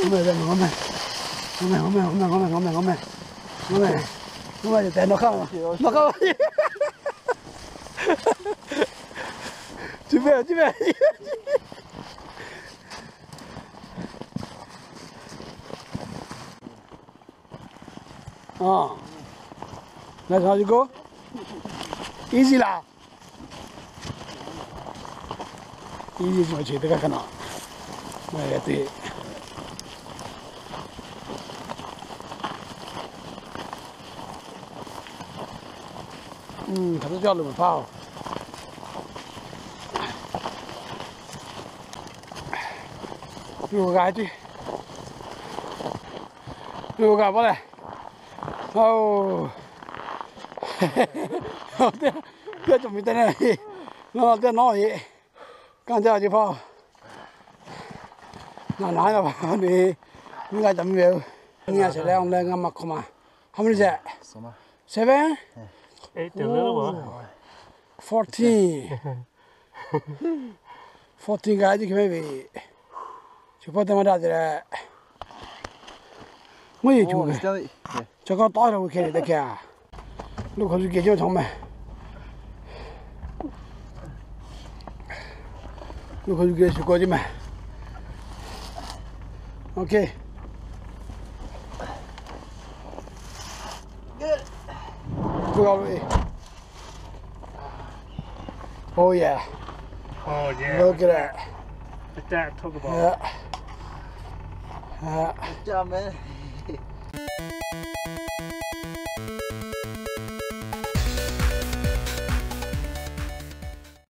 Ngawˬ meh, ngawˬ meh, ngawˬ meh, ngawˬ meh, ngawˬ meh, ngawˬ meh, ngawˬ meh, ngawˬ meh, ngawˬ meh, teh nawˬ hk'aˇ, nawˬ hk'aˇ. Chi ve, chi ve. Easy laˬ. Easy chi ma chi teˇ g'aˇ hk'aˇ na. Maˇ g'a te. Hk'aˬ htaˇ cawˇ lo maˍ hpaˇ oˬ. G'a ce. G'a paˇ leh. Teˇ cawˬ miˬ te ne. Nawˬ teˇ nawˬ e. Kanˇ jaˇ ce hpaˇ. Ngaˬ naˍ haˉ na ba ni, miˇ g'a caꞈ miˇ ve, nyi a shehˍ leh awˬ leh ngaˇ ma hk'aw ma. How many is that? Seven? Eight, ten, little one. Fourteen. Fourteen g'a jiˇ hk'e mehˆ ve. Chi hpawˇ teˇ maˇ daꞈ te leh. Mvuhˇ yeˬ cuˬ ve. Chaw k'aw tawˉ la ve hk'e le teˇ hkeh a. Lo hk'aw zuhꞈ geh cawˇ htaꞈ meh. Lo hk'aw zuhꞈ geh shuˍ k'aw jiˇ meh. Okay. Good. Good. Oh yeah. Oh yeah. Look at that. Let that talk about. Yeah. Yeah. Good job, man.